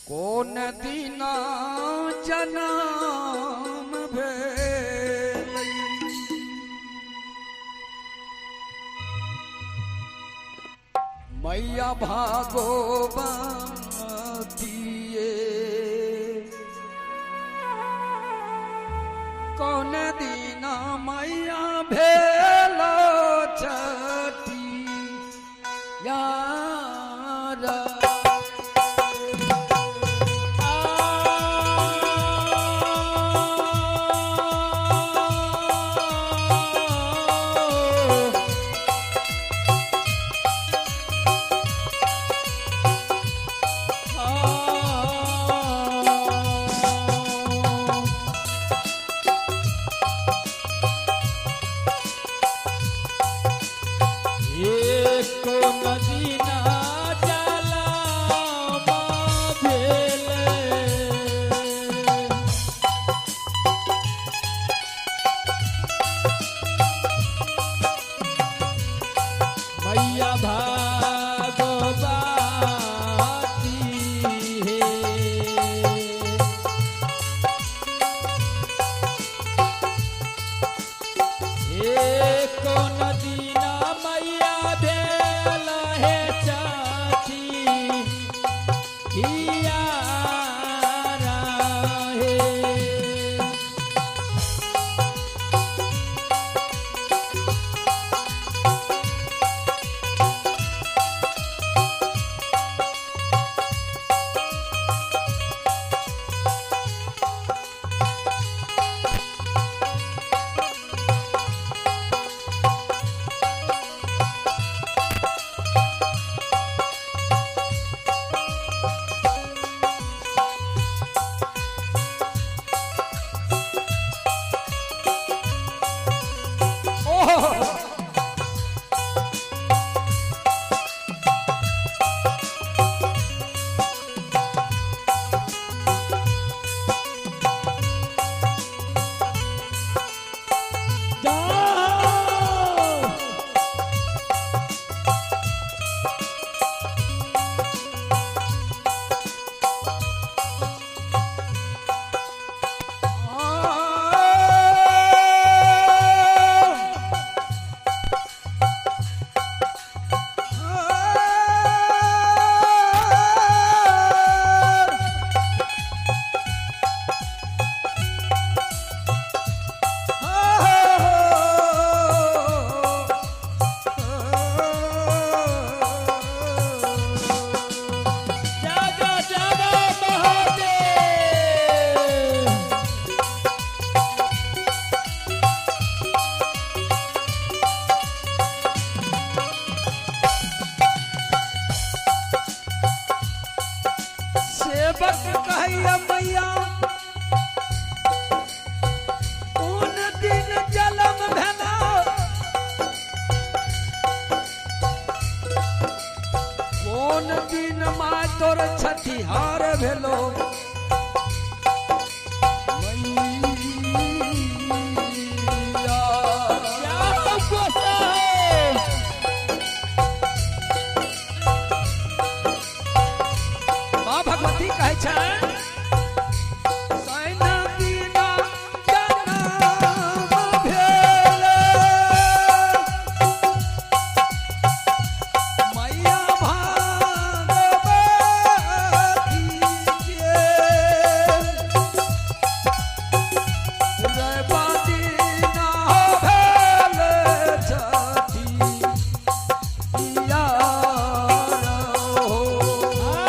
कोन दिना जनम भेलै। मैया भागवतीये, कौन दिना मैया भेल छठी यार। एको नदीना जलम भेलै। मैया भागवती हे। एको नदीना मैया भेल हे चाची हिया हे। ओहो, जाओ। जागा जागा महादेव। सेवक कहैया मैया कोन दिन जलम भेला, कोन दिन माँ तोर छठिहार भेलो। मैया जाओ गोसाई। माँ भगवती कहै छै, सैना दीना जनम भेल, मैया भागवती के। रैबा दीना भेल छठी यार हो। आ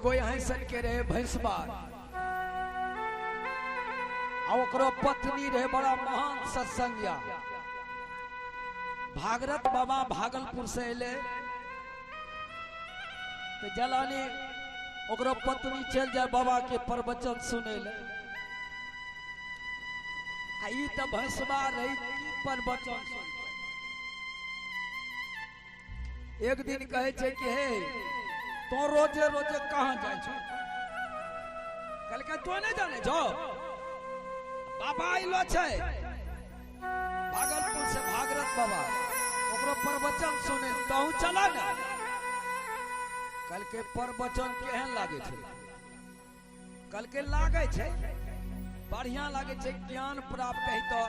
एगो यहाँ सन के रहे भैंसबार आ ओकरो पत्नी रहे बड़ा महान सत्संगिया। भागरथ बाबा भागलपुर से अले तो जलानी ओकरो पत्नी चल जाए बाबा के प्रवचन सुने ले। आ ई तो भैंसबा रही प्रवचन सुन। एक दिन कहे छे कि हे तो रोजे रोजे कहाँ जाए छो? कहलकै तो नहीं जाने छो, बाबा अइलो छै भागलपुर से भागरथ बाबा, ओकरो प्रवचन सुने तहु चला ने। कहलकै प्रवचन केहन लागे छै? कहलकै लागे छै बढ़िया लागे छै, ज्ञान प्राप्त हेतौ,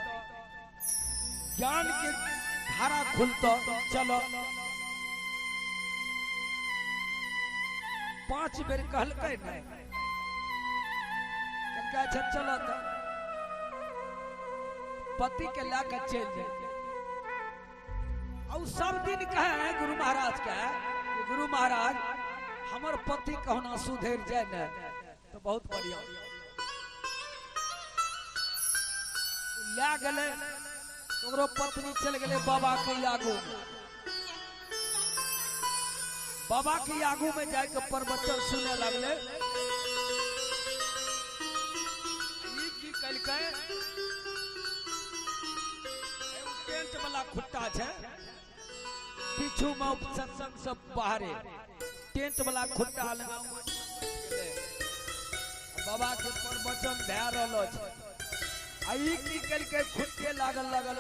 ज्ञान के धारा खुलतौ, चलो। 5 बेर कहलकै नहीं, कहलकै अच्छा चलो। तो पति के ला के चल जाए। और सब दिन कहे है गुरु महाराज के कि गुरु महाराज हमर पति कहुना सुधर जाए ने तो बहुत बढ़िया। ला गए ओकरो पत्नी चल गए बाबा के आगू में। बाबा के आगू में जाके प्रवचन सुने लगले। ई की कहलकै, टेंट वाला खुट्टा छै पीछू में सत्संग सब बाहरे टेंट वाला खुट्टा लगा बाबा के प्रवचन भए रहल छै। आ ई की कहलकै, खुट्टे लागल लागल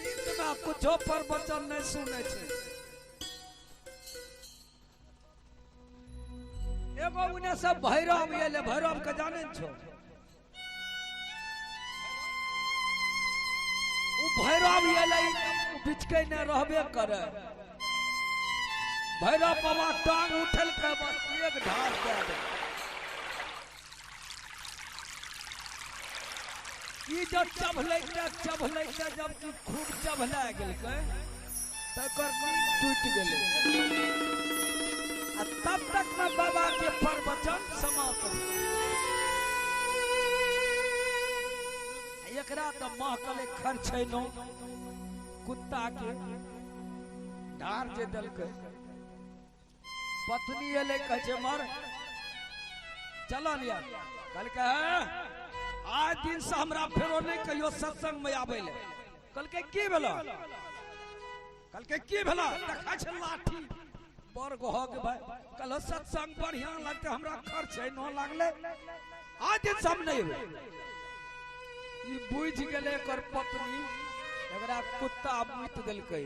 नींद में कुछो प्रवचन नहीं सुने छै। एगो उने सब भैरव एले, भैरव के जाने छो? उ भैरव एले बिचके ने रहबे करे। भैरव बाबा टांग उठल के बस एक ढार दे दे। ई जब चभलै चभलै जब कि खूब चभला गेलकै तकर नींद टूटि गेलै। आ तब तक में बाबा के प्रवचन समाप्त। एकरा तो महकले खर्चैनो कुत्ता के ढार जे देलकै। पत्नी एलै कहै छै मर चल ने यार। कहलकै आज दिन से हमरा फेरो नहीं कहियो सत्संग में आबै ले। कहलकै की भेलो? कहलकै की भेलो? देखै छै लाठी बड़ गोह के भाई। कहलो सत्संग बढ़िया लगते हमरा खर्च न लागले, आज दिन से हम नहीं एबै। ई बुझि गेलै एकर पत्नी एकरा कुत्ता मुइत देलकै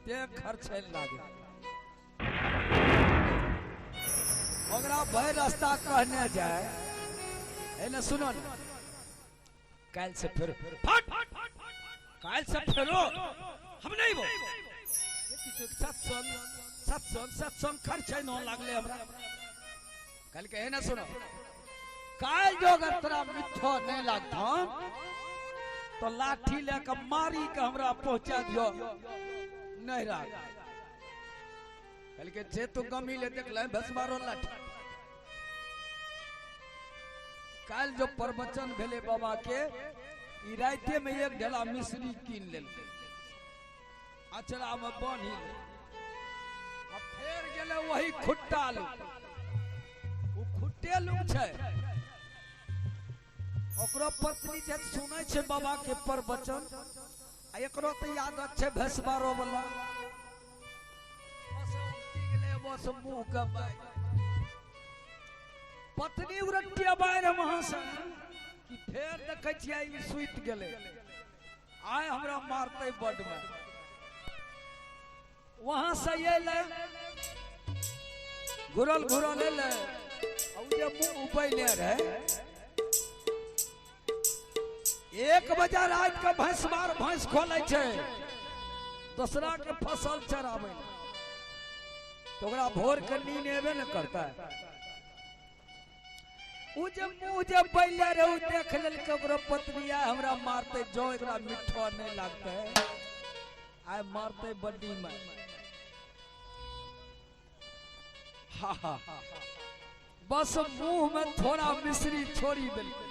ते खर्च लागे। ओकरा भय रास्ता कहने जाए एने सुनो ने, काल्हि से फेरो फट, काल्हि से फेरो हम नहीं बो। सत्संग सत्संग सत्संग खर्च न लागले हमरा। कहलकै एने सुनो, काल्हि जो अगर तोरा मिठो नहीं लागतो तो लाठी लेके मारी के हमरा पहुंचा दियो नहीं राख। कहलकै जे तू गमी ले देख ले भस्मारो लाठी। काल्हि जो प्रवचन भेले बाबा के, ई राते में एक ढेला मिश्री कीन लेलकै, अचरा में बान्हि ले। आ फेर गेलै वही खुट्टा लग, ओ खुट्टे लग छै। ओकरो पत्नी जे सुनै छै बाबा के प्रवचन, आ एकरो तऽ आदत छै भैंसबारो वाला, बस उठि गेलै बस मुँह के बारि। पत्नी उरटिया बाहर वहां से कि फेर देखै छियै ई सुति गेलै, आइ हमरा मारतै बड में। वहां से अयलै घुरल घुरल एलै, आ उ जे मुँह उबैले रहै। 1 बजे रात के भैंसबार भैंस खोलै छै दोसरा के फसल चराबै, तो ओकरा भोर के नींद एबे न करता है। उ जे मुँह जे बैले रहे उ देख लेलकै ओकरो पत्नी आइ हमरा मारतै, जो एकरा मिठो नहीं लागतै आइ मारतै बड्डी में। हा हा, बस मुंह में थोड़ा मिश्री छोड़ी देलकै।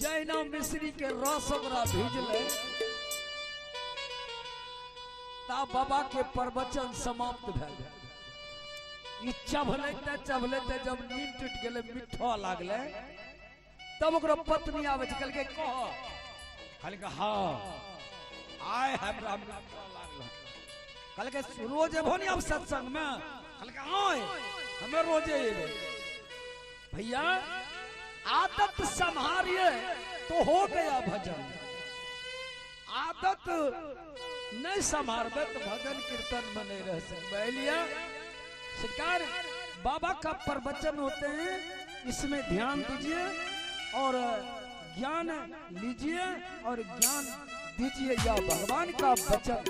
जहिना मिश्री के रस ओकरा भिजलै ता बाबा के प्रवचन समाप्त भए गेल। ई चभलैते चभलैते जब नींद टूटि गेलै, मिठो लागलै, तब ओकरो पत्नी आबै छै, कहलकै कह, कहलकै हाँ आय हमरा मिठो लागल। कहलकै रोज एबहो नी अब सत्संग में? कहलकै आय हमें रोजे एबै। भैया आदत संभारिए तो हो गया भजन, आदत नहीं संभारबे तो भजन कीर्तन में नहीं रह सकते। लिया सरकार बाबा का प्रवचन होते हैं, इसमें ध्यान दीजिए और ज्ञान लीजिए और ज्ञान दीजिए, या भगवान का वचन।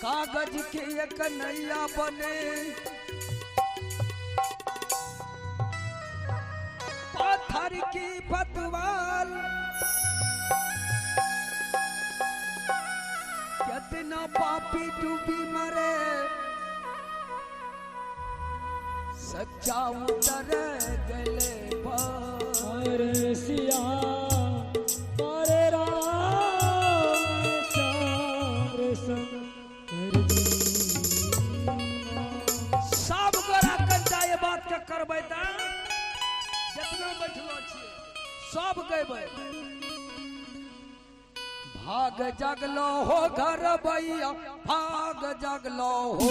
कागज के एक नैया बने, पत्थर की पतवाल, कितना पापी डूबी मरे, सच्चा उतर गले पर। सिया पर राम चार शंकर जी। सब गोरा कंचा ये बात के करबै त जितना बैठलो छियै सब गएबै। भाग जगलो हो घर भैया, भाग जगलो हो,